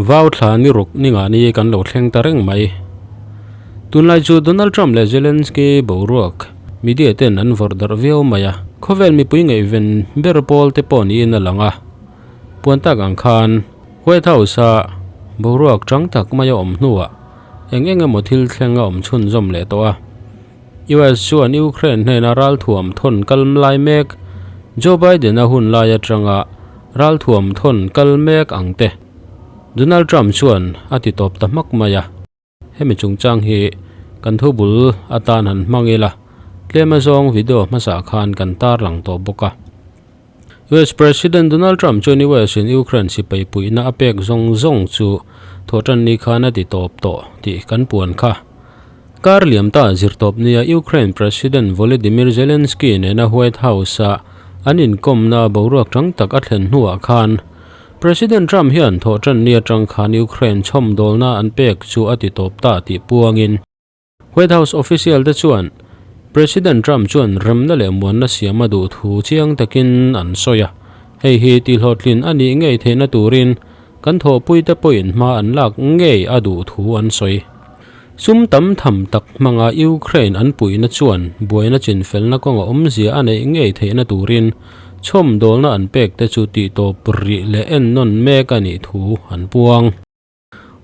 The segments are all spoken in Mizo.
Vau thla ni ruk ni nga ni kan lo thleng ta reng mai. Tunlai chu Donald Trump leh Zelensky boruak media ten an vawrh darh viau mai a, khawvel mipui ngaihven ber pawl te pawh niin a lang a. Puan tak ang khan White House a boruak chang tak mai a awm hnuah eng eng emaw thil thleng a awm chhunzawm leh tawh a. US chuan Ukraine hnena ralthuam thawn kal lai mek Joe Biden-a hun lai atanga ralthuam thawn kal mek ang te Donald Trump chuan a ti tawp ta hmak mai a. Hemi chungchang hi kan thu bul atan han hmang ila, tlem azawng video hmasa khan kan tarlang tawh bawk a. US President Donald Trump chuan US in Ukraine sipai puihna a pek zawng zawng chu thawhtan ni khan a ti tawp tawh tih kan puan kha. Kar liam ta zirtawp nia Ukraine President Volodymyr Zelensky nena White House-a an inkawmna boruak tang tak a thlen hnuah khan President Trump hian thawhtan ni atang khan Ukraine chhawmdawlna an pek chu a ti tawp ta tih puangin White House official te chuan President Trump chuan remna leh muanna siam a duh thu chiang takin an sawi a, hei hi tihhlawhtlin a nih ngei theihna turin kan thawhpuite pawhin hma an lak ngei a duh thu an sawi. Sum tam tham tak hmanga Ukraine an puihna chuan buaina chinfelna kawnga awmzia a neih ngei theihna turin chhawmdawlna an pek te chu tihtawp rih leh ennawn mek a nih thu an puang.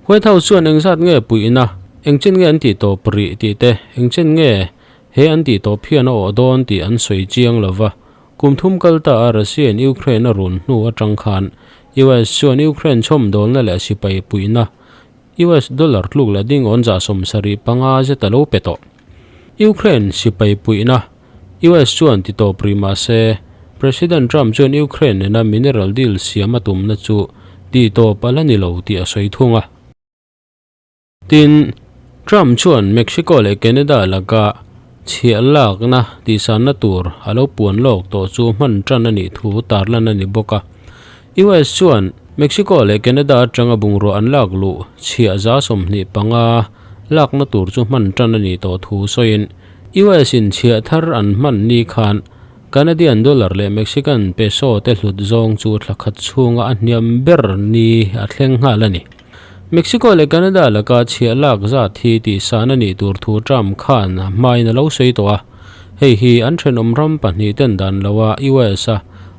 White House chuan engzat nge puihna, engchen nge an tih tawp rih tih te, engchen nge he an tih tawp hian a awh dawn tih an sawi chiang lo va. Kum thum kal ta a Russia in Ukraine a run hnu atang khan US chuan Ukraine chhawmdawlna leh sipai puihna US dollar tluk leh ding awn 75 zet a lo pe tawh. Ukraine sipai puihna US chuan ti tawp rih mah se, President Trump chuan Ukraine nena mineral deal siam a tumna chu ti tawp a la ni lo tih a sawi thung a. Tin, Trump chuan Mexico leh Canada laka chhiah lakna tihsanna tur a lo puan lawk tawh chu hman tan a nih thu tarlan a ni bawk a. US chuan Mexico leh Canada atanga bungrua an lak luh chhiah 25 lakna tur chu hman tan a nih tawh thu sawiin, US in chhiah thar an hman ni khan Canadian dollar leh Mexican peso te hlut zawng chu thla khat chhunga a hniam ber ni a thleng nghal a ni. Mexico leh Canada laka chhiah lak zat hi tihsan a nih tur thu Trump khan a hmain a lo sawi tawh a, hei hi an thenawm ram pahnih ten dan loa US a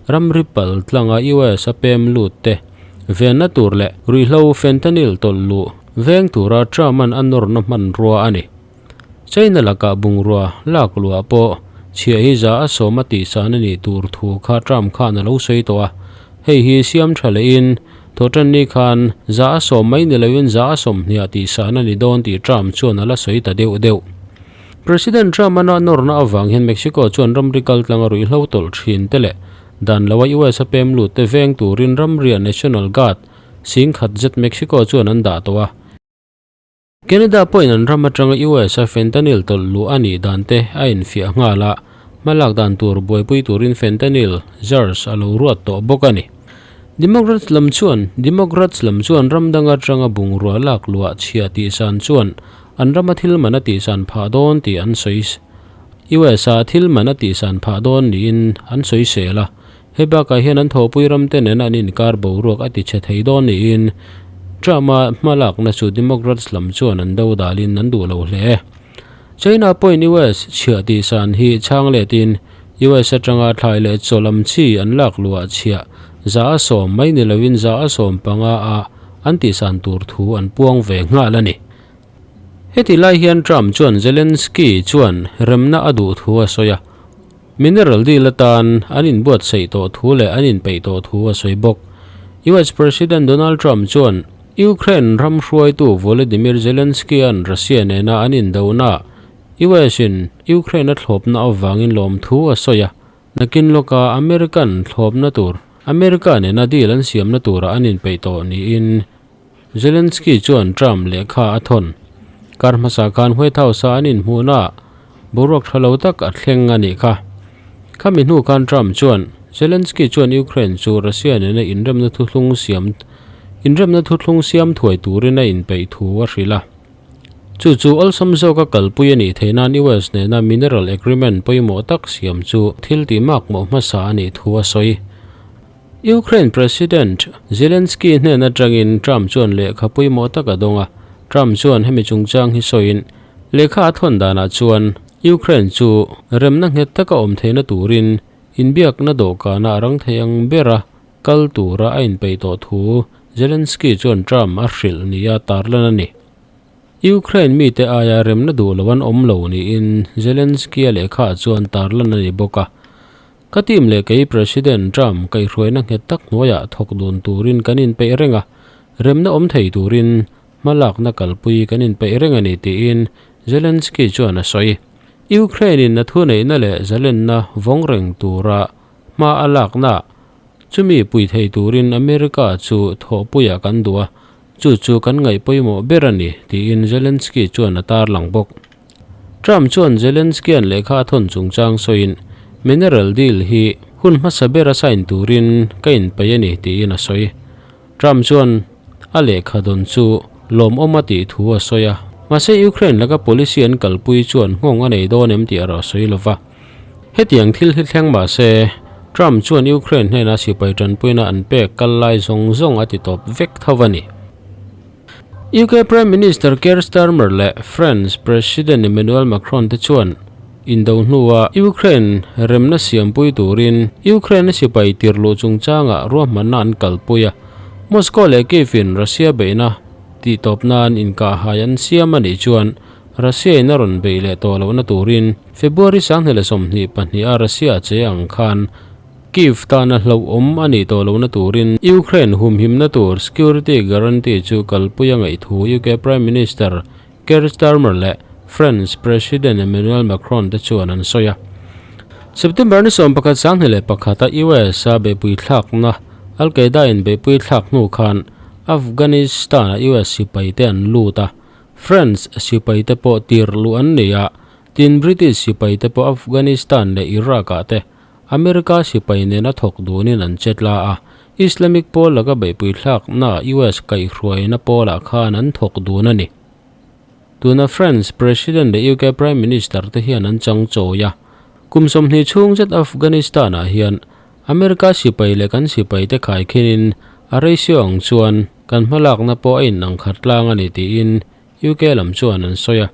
ramri pal tlanga US a pem lut te venna tur leh ruihhlo fentanyl tawlh luh veng tura Trump-a'n a nawrna hmanrua a ni. China lakah bungrua lak luah pawh chhiah hi 10% a tihsan a nih tur thu kha Trump khan a lo sawi tawh a. Hei hi siam tha lehin thawhtanni khan 10% mai ni loin 20% a tihsan a ni dawn tih Trump chuan a la sawi ta deuh deuh. President Trump-a nawrna avang hian Mexico chuan ramri kaltlanga ruihhlo tawlh thin te leh dan loa US a pem lut te veng turin ramria National Guard 10,000 zet Mexico chuan an dah tawh a. Canada pawhin an ram atanga US a fentanyl tawlh luh a nih dan te a infiah nghal a, hmalak dan tur buaipui turin fentanyl jars a lo ruat tawh bawk a ni. Democrats lam chuan Democrats lam chuan ram dang atanga bungrua lak luah chhia tihsan chuan an rama thil man a tihsan phah dawn tih an sawi US a thil man a tihsan phah dawn niin an sawi sel a. Hei bakah hian an thawhpui ram te nen an inkar boruak a tichhe thei dawn niin Trump-a hmalakna chu Democrats lam chuan an do dalin an duh lo hle. China pawhin US chhiah tihsan hi chhang letin US atanga thlai leh chaw lam chi an lak luah chhiah 10% mai ni loin 15% a an tihsan tur thu an puang ve nghal a ni. Heti lai hian Trump chuan Zelensky chuan remna a duh thu a sawi a. Mineral deal atan an inbuatsaih tawh thu leh an inpeih tawh thu a sawi bawk. US President Donald Trump chuan Ukraine ram hruaitu Volodymyr Zelensky-a'n Russia nena an indonaah US in Ukraine a thlawpna avangin lawmthu a sawi a, nakin lawka American thlawpna tur America nena deal an siamna turah an inpeih tawh niin Zelensky chuan Trump lehkha a thawn. Kar hmasa khan White House-a an inhmuhnaah boruak tha lo tak a thleng a nih kha. Khami hnu khan Trump chuan Zelensky chuan Ukraine chu Russia nena inremna thuthlung siam inremna thuthlung siam thuai turin a inpeih thu a hrilh a. Chu chu awlsam zawka kalpui a nih theih nan US nena mineral agreement pawimawh tak siam chu thil tih makmawh hmasa a nih thu a sawi. Ukraine President Zelensky hnen atangin Trump chuan lehkha pawimawh tak a dawng a, Trump chuan hemi chungchang hi sawiin lehkha a thawn danah chuan Ukraine chu remna nghet taka awm theihna turin inbiakna dawhkana a rang thei ang bera kal tura a inpeih tawh thu Zelensky chuan Trump a hrilh nia tarlan a ni. Ukraine mite aia remna duh lo an awm lo niin Zelensky-a lehkhaah chuan tarlan a ni bawk a. Ka team leh kei President Trump kaihhruaina nghet tak hnuaiah thawk dun turin kan inpeih reng a, remna awm thei turin hmalakna kalpui kan inpeih reng a ni tiin Zelensky chuan a sawi. Ukraine-in a thuneihna leh zalenna vawng reng tura hma a laknaah chumi pui thei turin America chu thawhpuiah kan duh a, chu chu kan ngaih pawimawh ber a ni tiin Zelensky chuan a tarlang bawk. Trump chuan Zelensky-a'n lehkha a thawn chungchang sawiin, Mineral deal hi hun hmasa ber a sign turin ka inpeih a ni, tiin a sawi. Trump chuan a lehkha dawn chu lawmawm a tih thu a sawi a, mahse Ukraine laka policy an kalpui chuan nghawng a nei dawn em tih erawh a sawi lo va. Hetiang thil hi thleng mahse, Trump chuan Ukraine hnena sipai tanpuina an pek kal lai zawng zawng a ti tawp vek tho a ni. UK Prime Minister Keir Starmer leh France President Emmanuel Macron te chuan indo hnua Ukraine remna siampui turin Ukraine-a sipai tirhluh chungchangah ruahmanna an kalpui a, Moscow leh Kyiv-in Russia beihna tihtawp nan inkahhai an siam a nih chuan Russia-in a rawn beih leh tawh lohna turin February 2022-a Russia che ang khan Kyiv tana hlauhawm a nih tawh lohna turin Ukraine humhimna tur security guarantee chu kalpui a ngaih thu UK Prime Minister Keir Starmer leh France President Emmanuel Macron te chuan an sawi a. September ni 11 21 a US a beihpui thlakna Al Qaeda in beihpui thlak hnu khan Afghanistan-a US sipai te an lut a, France sipai te pawh tir luh an ni a, tin British sipai te pawh Afghanistan leh Iraq-ah te America sipai nena thawk dunin an che tla a, Islamic pawl laka beihpui thlakna US kaihhruaina pawlah khan an thawk dun a ni. Tuna France President leh UK Prime Minister te hian an chang chawi a, kum 20 chhung zet Afghanistan-ah hian America sipai leh kan sipai te khaikhinin a ratio ang chuan kan hmalakna pawh a inang khat tlang a ni tiin UK lam chuan an sawi a,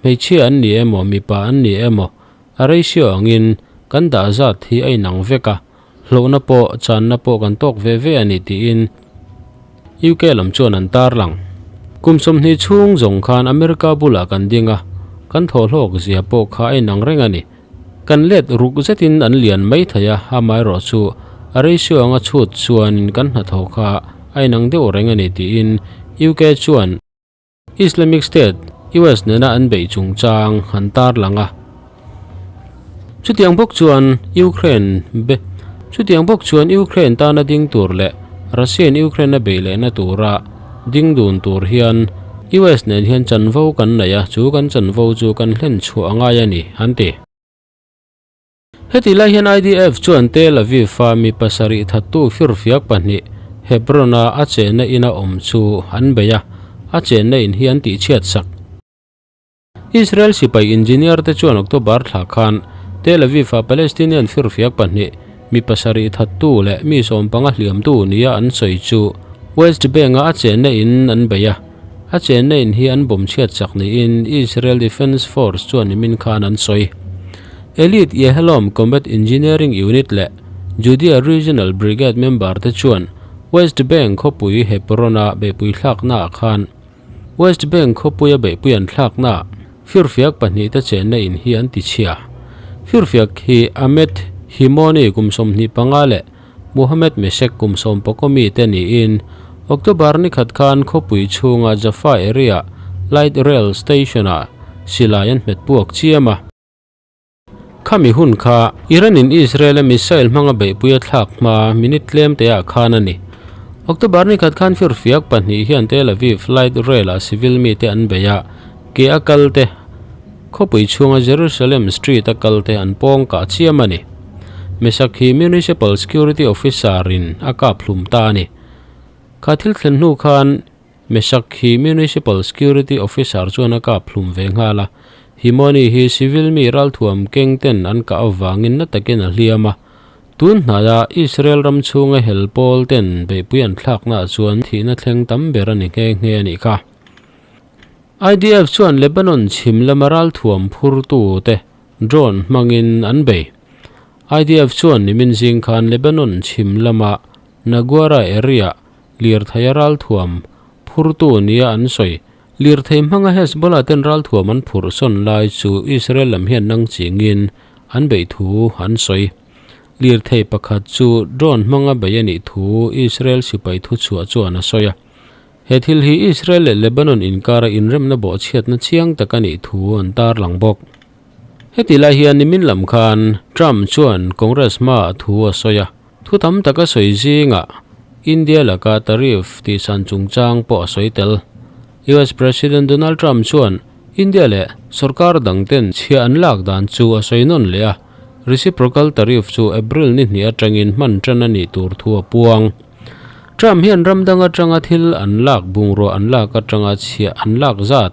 hmeichhia an ni emaw mipa an ni emaw a ratio angin kan dah zat hi a inang vek a, hlauhna pawh channa pawh kan tawk ve ve a ni tiin UK lam chuan an tarlang. Kum 20 chhung zawng khan America bulah kan ding a, kan thawhhlawk zia pawh kha a inang reng a ni. Kan let ruk zetin an lian mai thei a, amaherawh chu a ratio anga chhut chuanin kan hnathawh kha a inang deuh reng a ni tiin UK chuan Islamic State, US nena an beih chungchang an tarlang a. Chutiang bawk chuan Ukraine be Chutiang bawk chuan Ukraine tana ding tur leh Russia-in Ukraine a beih lehna tura ding dun tur hian US nen hian chanvo kan nei a, chu kan chanvo chu kan hlen chhuah a ngai a ni, an ti. Heti lai hian IDF chuan Tel Aviv-a mi pasarih thattu firfiak pahnih Hebron-a a chenna ina awm chu an bei a, a chenna in hi an tihchhiat sak. Israel sipai engineer te chuan October thla khan Tel Aviv-a Palestinian firfiak pahnih mi pasarih thattu leh mi sawmpanga hliamtu nia an sawi chu West Bank-a a chenna in an bei a, A chenna in hi an bawm chhiat chak niin Israel Defence Force chuan nimin khan an sawi. Elite Yehelom Combat Engineering Unit leh Judea Regional Brigade member te chuan West Bank khawpui Hebron-a beihpui thlaknaah khan West Bank khawpuia beihpui an thlaknaah firfiak pahnih te chenna in hi an tichhia. Firfiak hi Ahmed Himoni kum 25 leh Mohammed Meshek kum sawmpakaw mite niin October ni khat khan khawpui chhunga Jaffa area Light Rail Station-ah silai an hmet puak chiam a. Khami hun kha Iran-in Israel-a missile hmanga beihpui a thlak hma minute tlem teah khan a ni. October ni khat khan firfiak pahnih hian Tel Aviv Light Rail-ah civil mite an bei a, ke a kal te, Khawpui chhunga Jerusalem Street a kal te an pawng kah chiam a ni. Mesak hi Municipal Security Officer in a kap hlum ta a ni. Kha thil thlen hnu khan Mesak hi Municipal Security Officer chuan a kap hlum ve nghal a. Himoni hi civil mi ralthuam keng ten an kah avangin na takin a hliam a. Tun hnaia Israel ram chhunga hel pawl ten beihpui an thlaknaah chuan thihna thleng tam ber a ni nghe nghe a nih kha. IDF chuan Lebanon chhim lama ralthuam phurtute drone hmangin an bei. IDF chuan nimin zing khan Lebanon chhim lama Naguara area lirtheia ralthuam phurtu nia an sawi. Lirthei hmanga Hezbollah ten ralthuam an phurh sawn lai chu Israel lam hian nang chingin an beih thu an sawi. Lirthei pakhat chu drone hmanga bei a nih thu Israel sipai thuchhuah chuan a sawi a. He thil hi Israel leh Lebanon inkara inremna bawhchhiatna chiang tak a nih thu an tarlang bawk. Heti lai hian nimin lam khan Trump chuan Congress hmaah thu a sawi a. Thu tam tak a sawi zingah India laka tariff tihsan chungchang pawh a sawi tel. US President Donald Trump chuan India leh sorkar dangten chhia an lak dan chu a sawi nawn leh a, reciprocal tariff chu April ni hnih atangin hman tan a nih tur thu a puang. Trump hian ram dang atanga thil an lak bungrua an lak atanga chhia an lak zat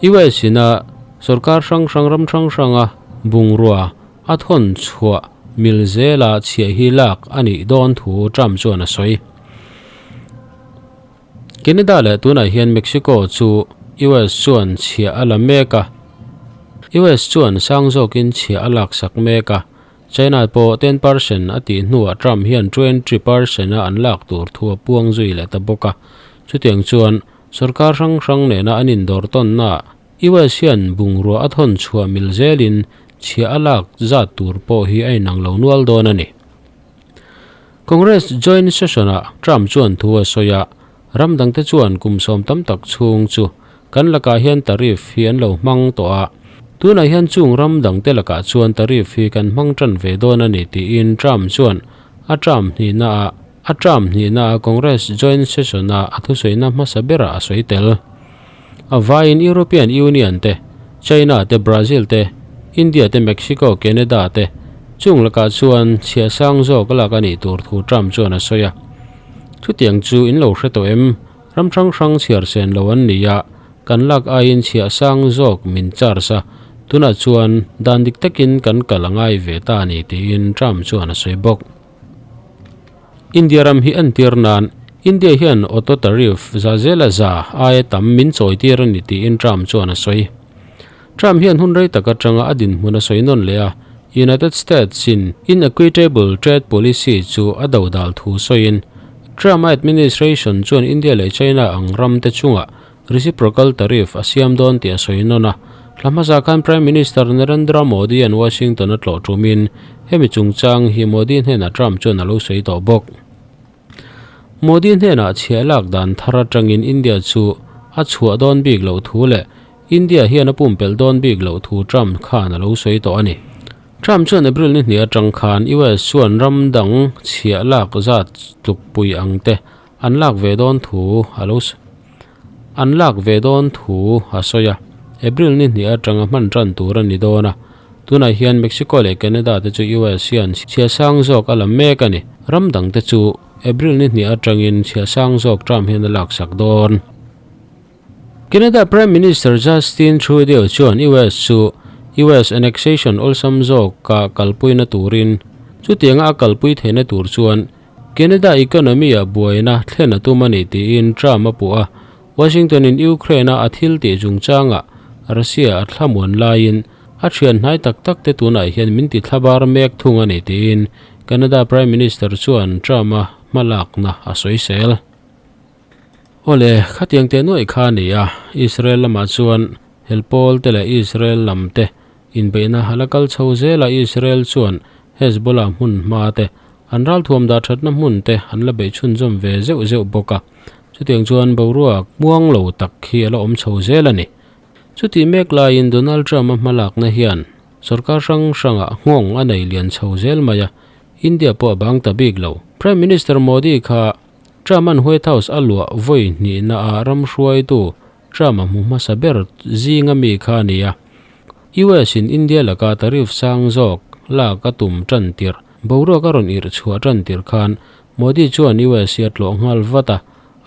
US ina sorkar hrang hrang ram hrang hranga bungrua A thawn chhuah mil zela chhiah hi lak a nih dawn thu Trump chuan a sawi. Canada leh tunah hian Mexico chu US chuan chhiah a la mek a, US chuan sang zawkin chhiah a laksak mek a, China pawh 10% a tih hnuah Trump hian 20% a an lak tur thu a puang zui leh ta bawk a, chutiang chuan sorkar hrang hrang nena an indawr tawnnaah US hian bungrua a thawn chhuah mil zelin chhia a lak zat tur pawh hi a inang lo nual dawn a ni. Congress joint session-ah Trump chuan thu a sawi a, ram dangte chuan kum sawm tam tak chhung chu kan lakah hian tariff hi an lo hmang tawh a, tunah hian chung ram dangte lakah chuan tariff hi kan hmang tan ve dawn a ni tiin Trump chuan a term hnihnaah a term hnihnaah Congress joint session-a a thusawina hmasa berah a sawi tel. A vaiin European Union te, China te, Brazil te, India te, Mexico, Canada te chung lakah chuan chhiah sang zawk a lak a nih tur thu Trump chuan a sawi a. Chutiang chu in lo hre tawh em? Ram hrang hrang chhiar sen lo an ni a, kan lak aiin chhiah sang zawk min charge a, tunah chuan dan dik takin kan kal a ngai ve ta a ni tiin Trump chuan a sawi bawk. India ram hi entir nan India hian auto tariff za zela za aia tam min chawi tir a ni tiin Trump chuan a sawi. Trump hian hun rei tak atanga a dinhmun a sawi nawn leh a, United States in inequitable trade policy chu a dodal thu sawiin Trump a administration chuan India leh China ang ram te chungah Reciprocal tariff a siam dawn tih a sawi nawn a. Thla hmasa khan Prime Minister Narendra Modi-a'n Washington a tlawh tumin hemi chungchang hi Modi hnenah Trump chuan a lo sawi tawh bawk. Modi hnenah chhiah lak dan thar atangin India chu a chhuah dawn bik loh thu leh India hian a pumpelh dawn bik loh thu Trump khan a lo sawi tawh a ni. Trump chuan April ni hnih atang khan US chuan ram dang chhiah lak zat tlukpui ang te An lak ve dawn thu a lo An lak ve dawn thu a sawi a, April ni hnih atanga hman tan tur a ni dawn a. Tunah hian Mexico leh Canada te chu US hian chhia sang zawk a la mek a ni. Ram dang te chu April ni hnih atangin chhia sang zawk Trump hian a laksak dawn. Canada Prime Minister Justin Trudeau chuan US chu US annexation awlsam zawka kalpuina turin chutianga a kalpui theihna tur chuan Canada economy-ah buaina thlen a tum a ni tiin Trump a puh a, Washington-in Ukraine-a a thil tih chungchangah Russia a thlamuan laiin a thian hnai tak tak te tunah hian min ti thlabar mek thung a ni tiin Canada Prime Minister chuan Trump-a hmalakna a sawisel. Awle, khatiang teh nuaih kha a ni a, Israel lamah chuan helpawl te leh Israel lam te Inbeihna a la kal chho zel a, Israel chuan Hezbollah hmun hma te, an ralthuam dah thatna hmun te an la beih chhunzawm ve zeuh zeuh bawk a. Chutiang chuan boruak muang lo tak hi a la awm chho zel a ni. Chutih mek laiin Donald Trump-a hmalakna hian sorkar hrang hrangah nghawng a nei lian chho zel mai a, India pawh a bang ta bik lo. Prime Minister Modi kha Trump-a'n White House a luah vawi hnihnaah ram hruaitu Trump a hmu hmasa ber zinga mi kha a ni a. US in India laka tariff sang zawk lak a tum tan tirh, boruak a rawn irh chhuah tan tirh khan Modi chuan US hi a tlawh nghal vat a.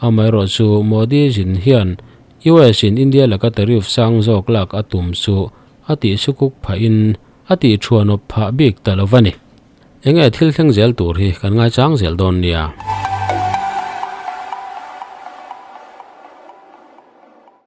Amaherawh chu Modi zin hian US in India laka tariff sang zawk lak a tum chu a tih sukuk phahin a tih thuanawp phah bik ta lo va ni. Enge thil thleng zel tur hi kan ngaichang zel dawn nia.